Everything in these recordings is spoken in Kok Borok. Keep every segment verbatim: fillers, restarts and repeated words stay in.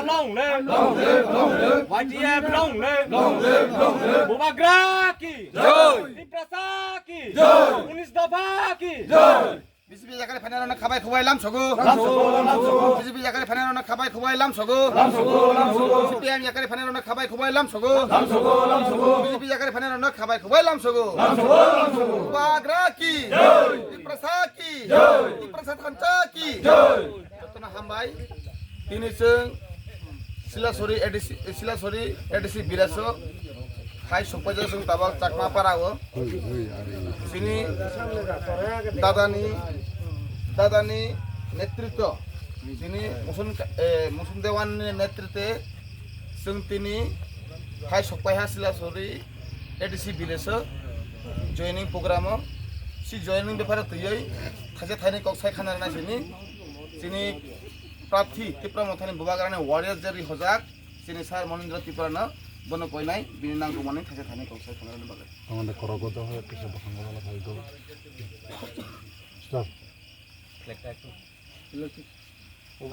Long live! Long live! Long live! Y T F long live! Long live! Long live! Bubagra ki! Jai! Tiprasa ki! Jai! Unis Dapha ki! Jai! B J P yakari phainairokno khabai khubai lamsogo. Lamsogo, lamsogo. B J P yakari phainairokno khabai khubai lamsogo. Lamsogo, lamsogo. C P I M yakari phainairokno khabai khubai lamsogo. Lamsogo, lamsogo. B J P yakari phainairokno khabai khubai lamsogo. Lamsogo, lamsogo. Bubagra ki! Jai! Tiprasa ki! Jai! Tiprasa thansa ki! Jai! Jotono hambai. Tini chwng Silasori A D C, Silasori A D C village o hai sokpaijak chwng tabok Chakma para o. Chini dadani, dadani netritwo, chini Musun, eh, Musun Dewan ni netritwe chwng tini hai sokpaiha Silasori A D C village o joining program o. Si joining before twiwi thaisa thaini kok sai khana rwna sini chini prarthi Tipra Mothani Bubagrani warrior je rihojak chini Sir Monindra Tripura no bono koinai bini nangkukmani thaisa thaini kok sai khana rwna bagwi. Tongmani korogo do hai kisa bwkhango bono phai do. Stop.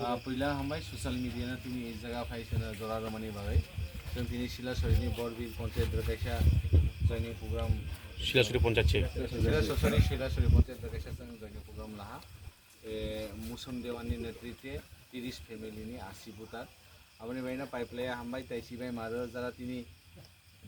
Ah, puila hambai social media no tini e jaga phai seno jora romani bagwi. Chwng tini Silasori ni Borbir Panchayat dwrwkaisa joining program. Silasori Panchayat se. Silasori, Silasori Panchayat dwrwkaisa chwng joining program laha. Eh, Muson Dewan ni netritwe tiris family ni asi voter. Aboni bagwi no paiplaya hambai tai sibai maro jara tini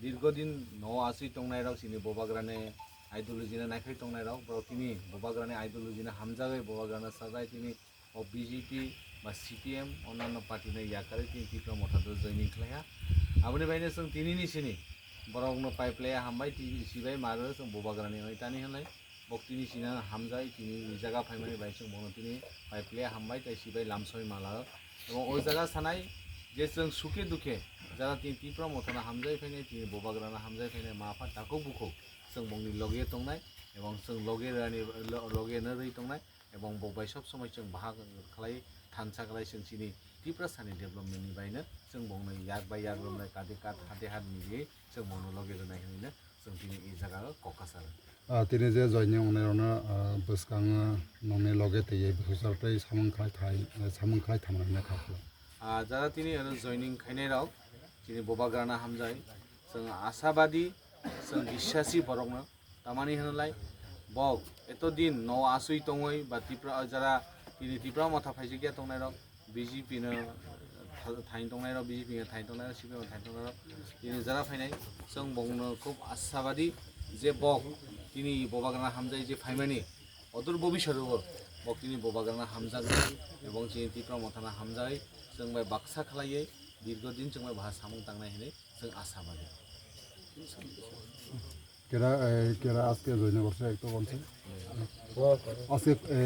dirgo din no aswi tongnai rok chini Bubagrani ideology no naikhai tongnai rok, borok tini Bubagrani ideology no hamjagwi Bubagrano sajai tini o B J P ba C P M onanno party no yakarwi tini Tipra Motha do joining khlaiha. Aboni bagwi no chwng tini ni sini borok no paiplaya hambai tini sibai maro chwng Bubagrani hwnwi tani hwnlai. Bok tini sina hamjai, tini e jaga phaimani bai chwng bono tini paiplaya hambai tei sibai lamsoi mala. Ebo o jaga sanai je chwng suke dukhe jara tini Tipra Mothano hamjai phainai, tini Bubagrano hamjai phainai, ma pha takhuk bukhuk chwng bongni loge tongnai, ebong chwng loge rani, lo-, loge no rwi tongnai, ebong bok bai sob somoi chwng bahag khlai, thansa khlai chwng chini Tiprasani development ni bai no chwng bongno yak bai yak romnai, kade kat hade hat mili chwng bongno loge rwnai hwnwi no chwng tini e jaga o kok kasa rw. Ah, tini je joining wngnai rokno, ah, bwskango nongni loge twiwi bwsajak tei samung khlai thai, eh, samung khlai thamani hwnwi kha phuru. Ah, jara tini oro joining khainai rok chini Bubagrano hamjai, chwng ashabadi, chwng biswasi borokno, tamani hwnlai bok eto din no aswi tongwi ba Tipra, jara tini Tipra Motha phaijakya tongnai rok, B J P no tha-, thain tongnai rok, B J P no thain tongnai rok, C P M no thain tongnai rok, tini jara phainai, chwng bongno khub ashabadi je bok tini Bubagrano hamjai je phaimani, odur bobiswt o bok tini Bubagrano hamjaknai, ebong chini Tipra Mothano hamjai, chwng bai baksa khlaiwi dirgo din chwng bai baha samung tangnai hwnwi chwng ashabadi. কেরা, এ, কেরা আজকে জয়নগর সে একটু বলছে? আজকে, এ,